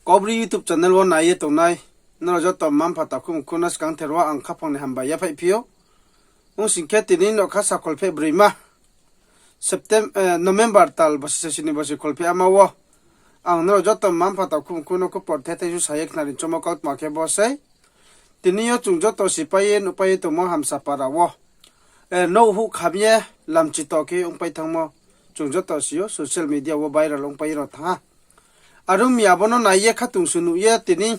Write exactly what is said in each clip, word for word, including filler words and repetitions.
Kaubru YouTube channel wo nai ye tongnai nrao joto mma-mpha takhu mkhu no skangther wo ang khaphang ni hambai yaphaih phi ou. Ong sing khe tini no kha sa kholpheh broima, Septem-, eh, November tal bosi sasi ni bosi kholpheh ama wo ang nrao joto mma-mpha takhu mkhu no khupor the thaisu sa ye khnari chomo kautma khe bo sei. Tini yo chung joto sipai ye nuhpai ye tongmo Hamsapara wo, eh, nouh huh kham ye lamchito khe ongpai thanngmo chung joto si ou, social media wo viral ongpai ye rao thanng ha. Are ong mi abo no nai ye khatungsung nuh ye tini,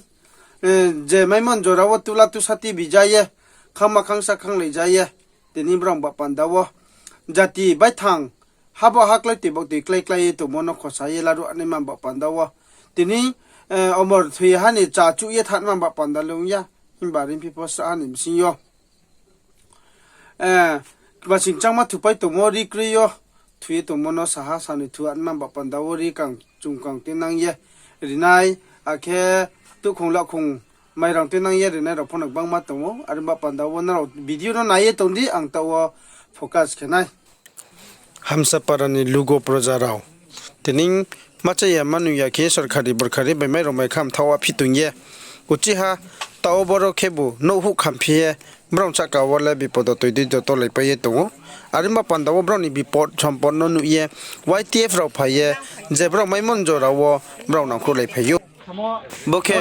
eh, je maimon jora wo tula tusa ti bija ye, khangma khangsa khanglai ja ye, tini brao ba panda wo jati baithang habo haklái toi baktoi klái klái ye tongmo no khosa ye laruh naima ba panda wo tini, eh, omor thoi ha ni cha chuh ye thanngma ba panda le ong ya, himba rinphi pho srahha ni bsing yo, eh, kma singchangma thupai tongmo ri kroi yo, thu ye tongmo no saha sanoi thu anma ba panda wo ri kang chung kang tuinang ye rinai, akhe tuhkhong lakhong mairang tuinang ye rinai rao pho no gbangma tong ou. Are ba panda wo nrao video no nai ye tong di, ang taoh wo focus khe nai. Hamsapara ni lugo proja rao tini ma cha ya ma nung ya khe sorkari borkari bai mai rao mai kham thaoh aphi tong ye. Uchih ha taoh wo boro khebu nouh huh kham phi ye brao sahka wo le bipodo toi dei joto laipai ye tong ou. Are ba panda wo brao ni bipod sompod no nuh ye Y T F rao phai ye je brao maimon jora wo brao nangkhruhlai phai ou. Bo khe,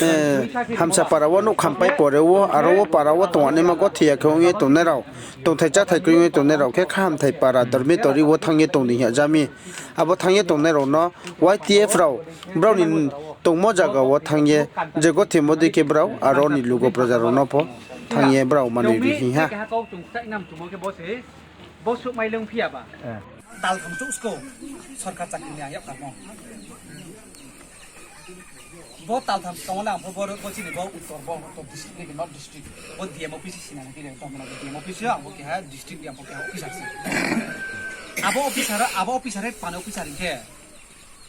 eh, Hamsapara wo nouh khampai pore wo, aro wo para wo tongnaima gothe ya khe ong ye tongnai rao, tongthai cháthai kroi ong ye tongnai rao khe Khahamthai para dormitory wo thanng ye tong di hing ya ja mi. Abo thanng ye tongnai rao no Y T F rao brao ni tongmo zaga wo thanng ye, je gothemo dei khe brao aro ni lugo proja rao no pho thanng ye brao manoi ri hing ha. Taltham chouh sko, sorkar chakri ni ang yak tamo. Bo taltham skang wo le ang pho bo, bo chini bo uttor, bo uttor district ni North district, bo D M office sina nai khe, D M office yo ang bo keha district ni ang bo keha officer se. Abo officer, abo officer he pani officer hing khe,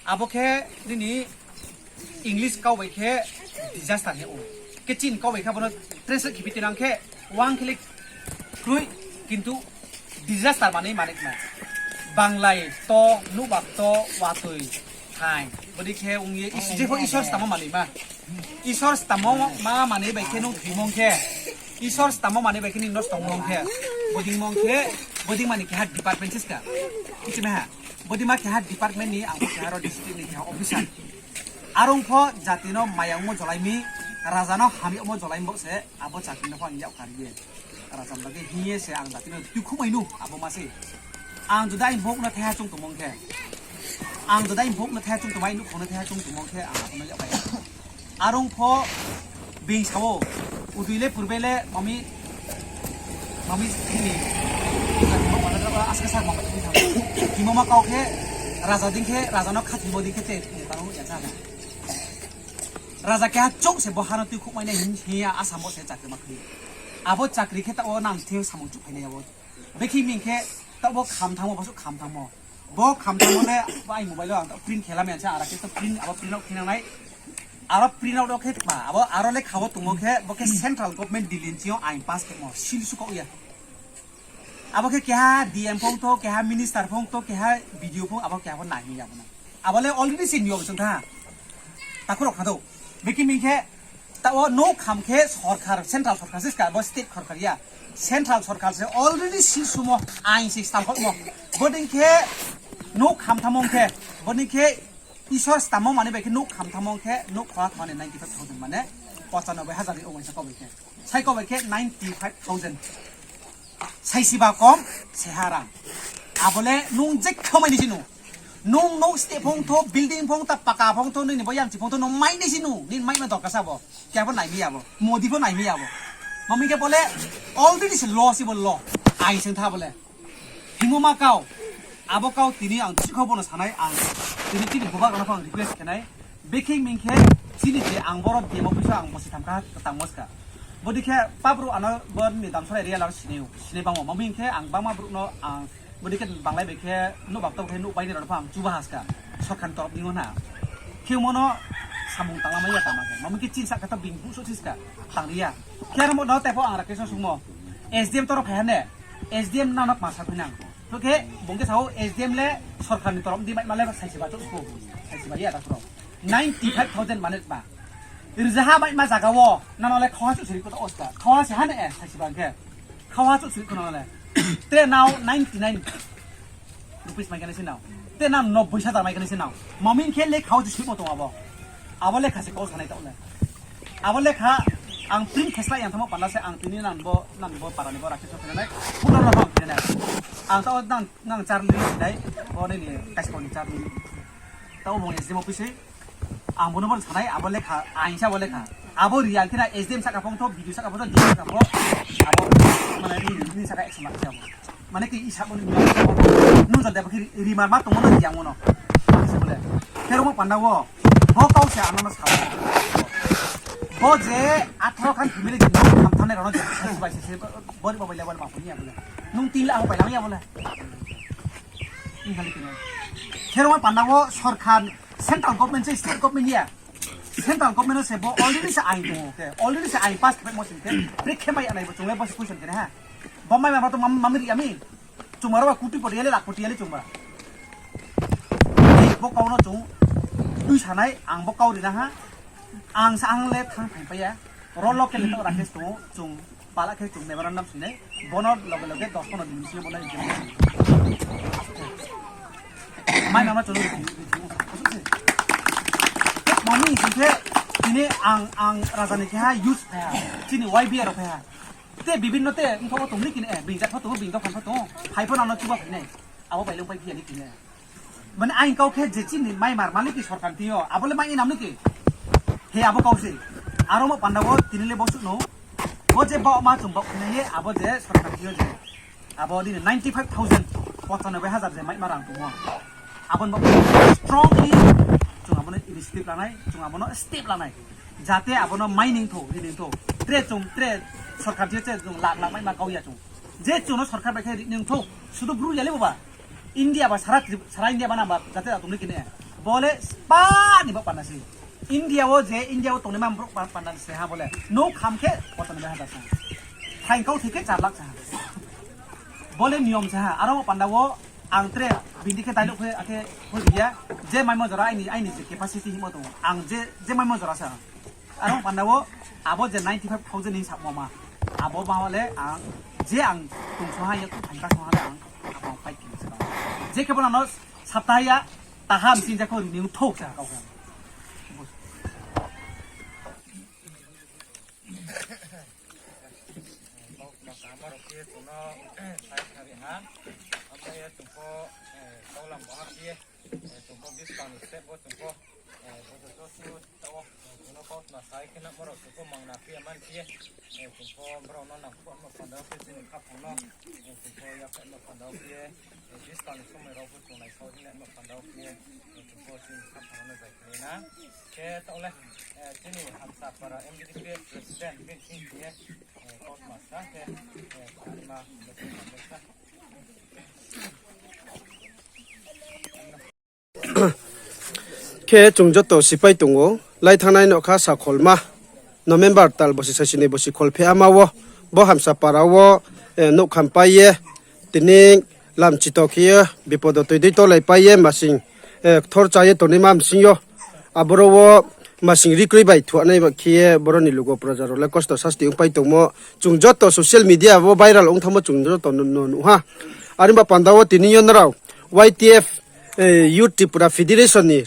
abo khe nini English kau bai khe disaster hing ou. Khe chini kau bai khe abo no translate khe phi tinang khe, wang khe le kroi, kintu disaster manoi manoi khna. Banglai to, nuhbak to, watoi, thaing. Bodei khe ong ye, is-, jepho Isor stamo manoi ma. Isor stamo ma manoi bai khe nung thoimo ong khe, Isor stamo manoi bai khe nini nosto ongmo ong khe, bodei mong khe, bodei mani keha department siska. Ichima ha, bodei ma keha department ni, ang keha ro district ni keha officer. Arong pho jati no mayangmo jolai mi, raja no hamyagmo jolai mi bo se, abo chakri no pho ang yak kar ye. Raja ni bagwi hing ye se ang jati no tuikhumai nu, abo ma se. Ang judai bok no thaiha chung tongmong khe, ang judai bok no thaiha chung tongmai, nukhung no thaiha chung tongmong khe, ang abo no yak bai. Arong pho being sao, udui le purbe le mami, mami ni, aska sa mami ni thang. Himo ma kau khe, raja ding khe, raja no khathimo ding khe, te, te, tang ya cha na. Raja keha chouh se bo ha no tuikhouhmai nai hing, hing ya Assam bo se chakri ma khe. Abo chakri khe taoh wo nang thing samung chuhphai nai abo. Bekhe ming khe taoh bo kham thangmo, bo suh kham thangmo. Bo kham thangmo le bo aini mobile wo ang taoh print khe lamai ya se, ara khe to print, abo print out khe nang nai. Aro print out rok khe ba, abo aro lekha wo tongmo khe, bo khe central government Delhi ni sing yo ain pass khemo, sil su kau ya. Abo khe keha D M phongtho, keha minister phongtho, keha B D O phong, abo keha pho nai ya bo no. Abo le already se niyom chong kha. Takhu rok kha do. Bekhe ming khe, taoh wo nouh kham khe sorkar, central sorkar siska, abo state sorkar ya. Central sorkar se already sil sumo, ain se stamkhokmo. Bodei khe nouh kham thangmo khe, bodei khe Isor stamo manoi bai khe nouh kham thangmo khe, nouh khola thani ninety five thousand mane, pochanobai hajar ni ongmai sa kau bai khe. Sai kau bai khe ninety five thousand. Saisiba kom, seha rang. Abo le nung jekha mai ni sinu. Nung nouh step phongtho, building phongtho, paka phongtho, nini bo yamchi phongtho, nung mai ni sinu. Nini mai ma dorkar sa bo. Khe abo nai mi ya bo. Modi pho nai mi ya bo. Mami khe bo le already se lo si bo lo. Ain seng tha bo le. Himo ma kau. Abo kau tini ang chikho bono sanai ang. Tini chini bubak rano phang request khenai. Bekhe ming khe chini je ang boro D M office ang bosi thamkha tangmo ska. Bodei khe pabru ano bo ni damsora area lar sinai, sinai bangmo. Mami khe ang bangma bru no ang bodei khe banglai bai khe nouh bak to khe nouh bai ni rano phang chuba haska. Sorkar ni torop ni na. Khe mono samung tangla mai ya tama khe. Mami khe chinsa khe to bing buso chiska. Tangri ya. Khe aro mo no tepo ang rakhe so sungmo. S D M toro phai hane. S D M nano kma sa phinang. To khe bung khe sao S D M le sorkar ni torop di mai male saisi ba chouh sku. Saisi ba ya da pro. Ninety five thousand mane ba. Rzaha maima zaga wo, nano le khawa chuh siri ko to osta. Khawa se hane e, saisi bang khe. Khawa chuh siri ko nano le. Tre nao ninety nine rupees mai kani si nao. Tre nao nobboi hajar mai kani si nao. Mamin khe le khawa chuh siri mo tong abo. Abo le kha se kau sanai tau le. Abo le kha ang print kheslai yang thamo panda se ang tini nang bo, nang bo para ni bo rakhe so khe nai. Puno no bang khe nai. Ang tao nang, nang charli nai. Bo ni ni kaisko ni charli. Tao bung S D M office. Ang bono bono sanai, abo lekha, aing sa abo lekha. Abo real khe na S D M saka phone tho, B D O saka phone tho, D M saka phone tho, abo, mane, ni, ni saka action lakha abo. Mane ki isa bo ni, nung jal de bakhi ri-, rimar ma tongmo no yang mono. Sa bole. Khe rungmo panda wo, bo kau se ano no sa. Bo je atharo khan family ni no, tham thanai rao no je, bai se, se, bo, bo, bo, bai le, bo, ma phone ya bole. Nung tin la ho bai lang ya bole. Khe rungmo panda wo sorkar Central government se state government ya. Central government no se bo already se ain tongo khe, already se ain pass khe mo sing khe, brekhe mai anai bo chungle bo se question khe ha. Bo mai ma to mam-, mamri ami. Chungma ro ba kuti poti yale, lakh poti yale chungma. Bo kau no chung tui sanai, ang bo kau rina ha. Ang sa ang le thang thang paya. Ro local to Rakesh tongo, chung pala khe chung memorandum sinai. Bono loge loge dos pono din sini bono implement. Mai nama cholo. Mami sing khe tini ang, ang raja ni keha use phai ha. Chini Y B A rao phai ha. Te bibinno te ntho tong ni kini, eh, bing jat pho tongo, bing dokan pho tongo. Phai pho nano chuba phainai. Abo bai lung pai phiya ni kini. Mane ain kau khe je chini mai mar malik ki sorkar thing yo, abo le mai inam ni ki. He abo kau se. Aro mo panda wo tini le bo suh no. Bo je bo ma chung bo khnai ye, abo je sorkar thing yo je. Abo dini ninety five thousand, pochanoboi hajar je mai ma rang tongmo. Abo bo strongly chung abo no initiative lanai, chung abo no step lanai. Jate abo no mai ning tho, ri ning tho. Tre chung, tre sorkar thing yo che chung lakh lakh mai ma kau ya chung. Je chung no sorkar bai khe ri ning tho, sudu Bru ya le bo ba. India ba sara Trip-, sara India ba nang ba jate da tong ni kini. Bo le spa ni bo panda se. India wo je, India wo tong ni ma brouh pa-, panda se ha bo le. No kham khe, pochanoboi hajar sa. Phaing kau thik khe char lakh sa ha. Bo le niyom sa ha. Aro panda wo ang tre bindi khe tailuk khe, akhe hoi ya. Je maimo jora aini, aini je capacity himo tong. Ang je, je maimo jora sa. Aro panda wo abo je ninety five thousand ni sakmo ma. Abo ba le ang, je ang tong song ha ya, tong phaing ka song ha le ang, abo ang fight khe sa. Je khe bo nang no sapta ya, taham sin ja kho ri ning tho sa kau khe. Kau kma kaham rao khe chung no sai kha ri ha. Amtha ye chung pho, eh, kaulam bo ha khe, eh, chung pho buskang ni step bo chung pho, eh, bo joto su tao, eh, chung no kau kma sai khe nangmo rao chung pho mangna khe man khe, eh, chung pho brao no nang pho no panda khe chini khaphang no, eh, chung pho ya pho no panda khe, eh, buskang ni somoi rao pho chung naisao ri nangmo panda khe, eh, chung pho chini khaphang no zai khe na. Khe tao le, eh, chini Hamsapara M D D P president bini sing khe, eh, kau kma sa khe, eh, kau kma sa. Khe chung joto sipai tong ou, lai thanngnai nokha sakholma, November tal bosi saisinoi bosi kholpheh ama wo, bo Hamsapara wo, eh, nouh khampai ye, tini lam chito khe ye, bipodo toi dei tolaipai ye, masing, eh, kthor cha ye tongnaima bsing yo, aboro wo masing ri kroi bai thuanai ba khe ye, boro ni lugo proja rao le kosto sasti ongpai tongmo, chung joto social media wo viral ongthangmo chung joto no, no nuh ha. Are ba panda wo tini yo nrao Y T F, eh, Youth Tripura Federation ni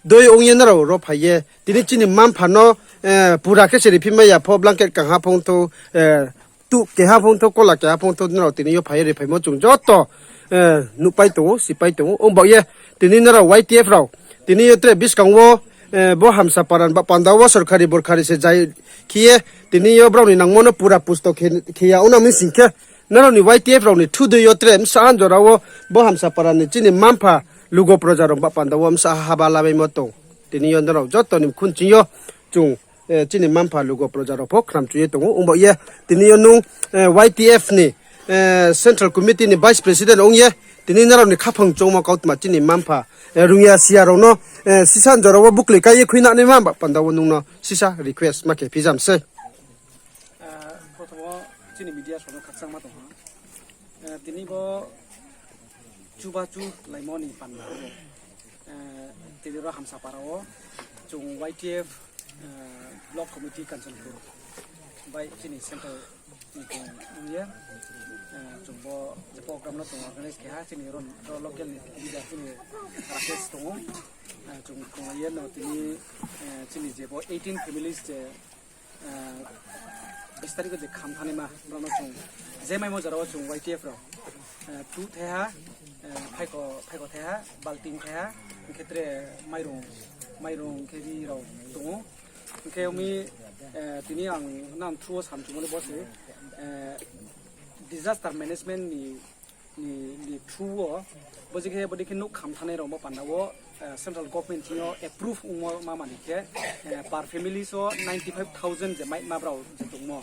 doi ong ye nrao ro phai ye. Tini chini mma-mpha no, eh, pura khe se riphi mai ya pho, blanket kangha phongthou, eh, tuh keha phongthou, kola keha phongthou, nrao tini yo phai ye riphaimo chung joto, eh, nuhpai tong ou, sipai tong ou. Ong baoh ye, tini nrao Y T F rao, tini yo tre buskang wo, eh, bo Hamsapara ni ba panda wo sorkari borkari se jai khe ye, tini yo brao ni nangmo no pura pusto khe, khe ya ong nang mi sing khe, nrao ni Y T F rao ni thudei yo tre bsa ha jora wo bo Hamsapara ni chini mma-mpha lugo proja rao ba panda wo bsa ha haba lamaimo tong. Tini yo nrao joto ni mkhun ching yo chung, eh, chini mma-mpha lugo proja rao pho khnamchu ye tong ou. Ong baoh ye tini yo nung, eh, Y T F ni, eh, Central Committee ni Vice President ong ye, tini nrao ni khaphang choungmo kautma chini mma-mpha, eh, rungya siya rao no, eh, sisa jora wo bukloi kai ye khuinanaima ba panda wo nung no sisa request ma khe phijam sei. Eh, prothom wo chini media rao no khakchangma tong ha. Eh, tini bo chubachu laimo ni panda wo, eh, Tini ro Hamsapara wo chung Y T F, eh, Block Committee Kanchanpur bai chini central meeting ong ye, eh, chung bo je program no chung organize khe ha, chini ro, ro local ni leader chini Rakesh tong ou. Eh, chung khonglai ye no tini, eh, chini je bo eighteen families je eh, bis tarik wo je kham thanaima, brao no chung, je maimo jora wo chung Y T F rao, eh, tu thaiha, eh, phaikho, phaikho thaiha, balting thaiha, hing khe tre mairung, mairung khe ri rao tong ou. Hing khe umi, eh, tini ang nang through wo samchumo le bo se, eh, disaster management ni ni, ni through wo, bo je khe, bo dei khe nouh kham thanai rao bo panda wo, eh, central government thing yo approve ongmo ma mani khe, eh, per family so ninety five thousand je maima brao je tongmo.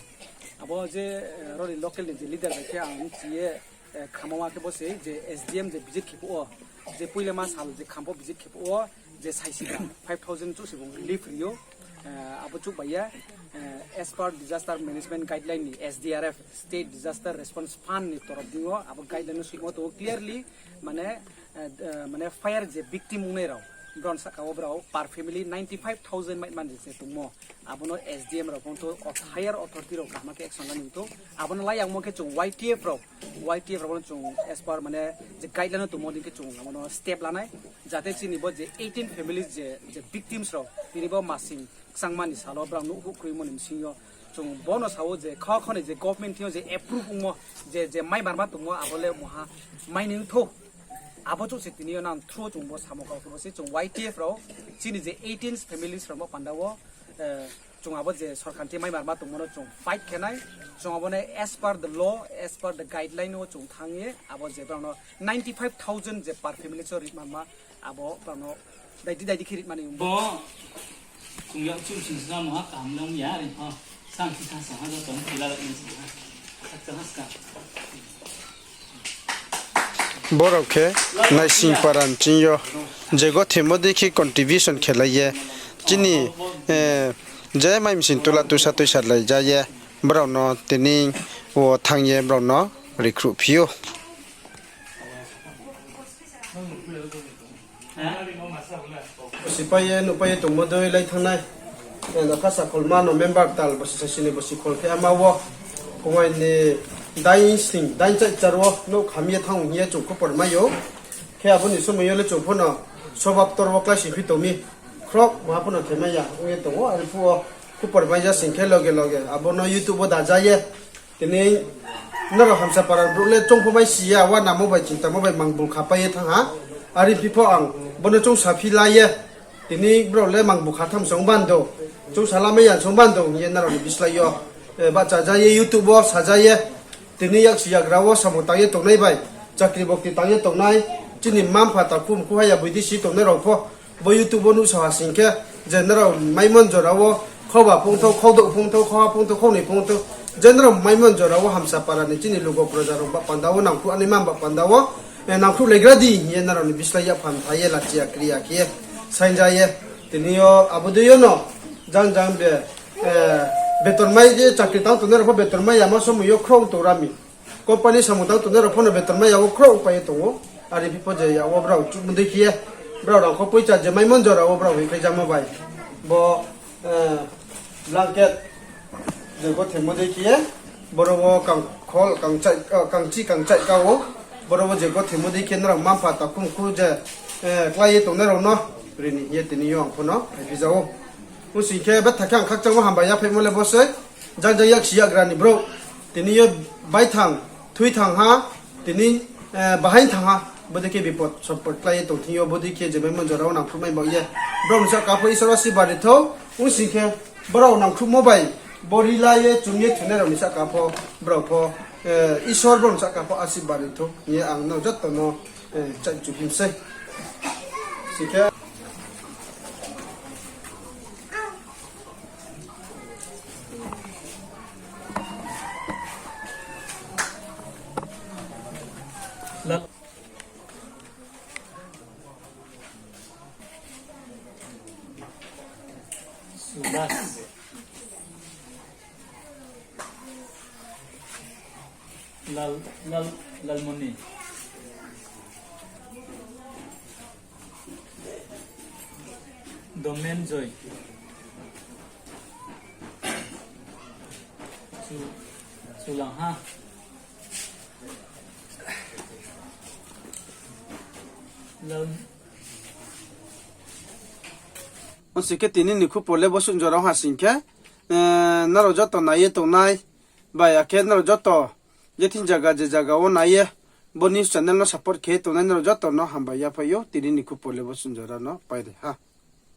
Abo je, eh, rao ni local ni je leader bai khe ang mchi ye, eh, khamo ma khe bo se je S D M je visit khe phuh wo, je poila ma sal je kham pho visit khe phuh wo, je saisi ba five thousand chouh se bung relief ri ou, eh, abo chouh bai ye, eh, as per disaster management guideline ni S D R F, State Disaster Response Fund ni torof ni wo abo guideline no soimo tong ou clearly, mane, eh, eh, mane fire je victim ongnai rao, brao ni sahka wo brao per family ninety five thousand mai man je tongmo, abo no S D M rao phung to, higher authority rao kaham khe action la ni thou, abo no lai yangmo khe chung Y T F rao, Y T F rao no chung as per mane je guideline no tongmo dei khe chung abo no step lanai, jate chini bo je eighteen families je, je victims rao, tini bo masing kchangma ni sal wo brao nouh huh kroimo ni bsing yo, chung bo no sa ou je kha kho ni je government thing yo je approve ongmo, je, je mai marma tongmo abo le mungha mai ni thou. Abo chouh se tini yo nang through chung bo samo kau khe bo se chung Y T F rao, chini je eighteen families rao bo panda wo, eh, chung abo je sorkar thing mai marma tongmo no chung fight khe nai, chung abo no as per the law, as per the guideline wo chung thanng ye, abo je brao no ninety five thousand je per family so ri marma, abo brao no daidi daidi khe ri mani ongbo. Chung yak chum sing sna mungha kaham le ong ya, ri pho. Sang si sa sa ha, joto no pila lai ni sa ha. Sak sa ha ska. Borao khe Naisingpara ni ching yo je gothemo dei khe contribution khe lai ye, chini, eh, je mai msing tula tusa tuisa lai ja ye, brao no tini wo thanng ye brao no rikhruhphi ou. Sipai ye nuhpai ye tongmo dei lai thanngnai. Nokha sakholma no member tal bosi sasi ni bosi khol khe ama wo. Khongwai ni dain sning, dain chai char wo nouh kham ye thanng hing ye chung khupor mai ou. Khe abo ni somoi yo le chung pho no sobab tor wo klái sing phi tong mi. Khroh maha pho no khe mai ya ong ye tong ou, are phuh wo khupor mai ja sing khe loge loge abo no YouTube wo da ja ye. Tini nrao Hamsapara brouh le choung pho mai si ya, wa namo bai chintamo bai mang bul khapai ye thanng ha. Are phi pho ang bo no choung saphi la ye. Tini brao le mang bukha tham song bando, choung salamai ya song bando hing ye nrao ni bislái yo, eh, bahcha ja ye YouTube wo sa ja ye. Tini yaksi yagra wo samung tang ye tongnai bai, chakri bokti tang ye tongnai, chini mma-mpha takhu mkhu haya boidisi tongnai rao pho, bo YouTube wo nuhsao ha sing khe, je nrao maimon jora wo, khoba phungthou, khodouh phungthou, khoha phungthou, khonoi phungthou, je nrao maimon jora wo Hamsapara ni chini lugo proja rao ba panda wo nangkhruh ani mam ba panda wo, eh, nangkhruh laigra di hing ye nrao ni bislái ya phan tha ye lachi ya kri ya khe ye, saing ja ye. Tini yo abo dei yo no, jang jang be, eh, beton mai je chakri tang tongnai rao pho beton mai yama somoi yo khroh tong ra mi. Company samung tang tongnai rao pho no beton mai ya wo khroh pai ye tong ou. Are phi pho je ya wo brao chuh mdei khe ye, brao rangkho poicha je maimon jora wo brao hoihkhlai jamo bai. Bo, eh, blanket, je gothemo dei khe ye, boro wo kangkhol, kangchai, eh, kangchi, kangchai ka ou. Boro wo je gothemo dei khe nrao mma-mpha takhu mkhu je, eh, klái ye tongnai rao no ri ni hing ye tini yo ang pho no phaiphi ja ou. Ong sing khe betha khe ang khakchangmo hambai ya phaimo le bo sei. Jang jang yaksi yagra ni brouh. Tini yo baithang, thuithang ha, tini, eh, bahaing thang ha. Bodei khe bipot sopot klái ye tong thing yo, bodei khe je maimon jora wo nangkhruhmai bao ye. Brao ni sahka pho Isor asirbad ri thou, ong sing khe brao nangkhruhmo bai, bo ri la ye, chung ye thunai rao ni sahka pho, brao pho, eh, Isor brao ni sahka pho asirbad ri thou hing ye ang nrao joto no, eh, chai chu phim sei. Sing khe Lal, Lal, Lalmoni. Domen Joy. Chu-, chulang ha. Lam. Ong sing khe tini ni khupor le bo suh jora ha sing khe, eh, nrao joto nai ye tongnai, ba ya khe nrao joto je thing zaga je zaga wo nai ye bo news channel no support khe tongnai nrao joto no hambai ya phai ou, tini ni khupor le bo suh jora no pai ri ha.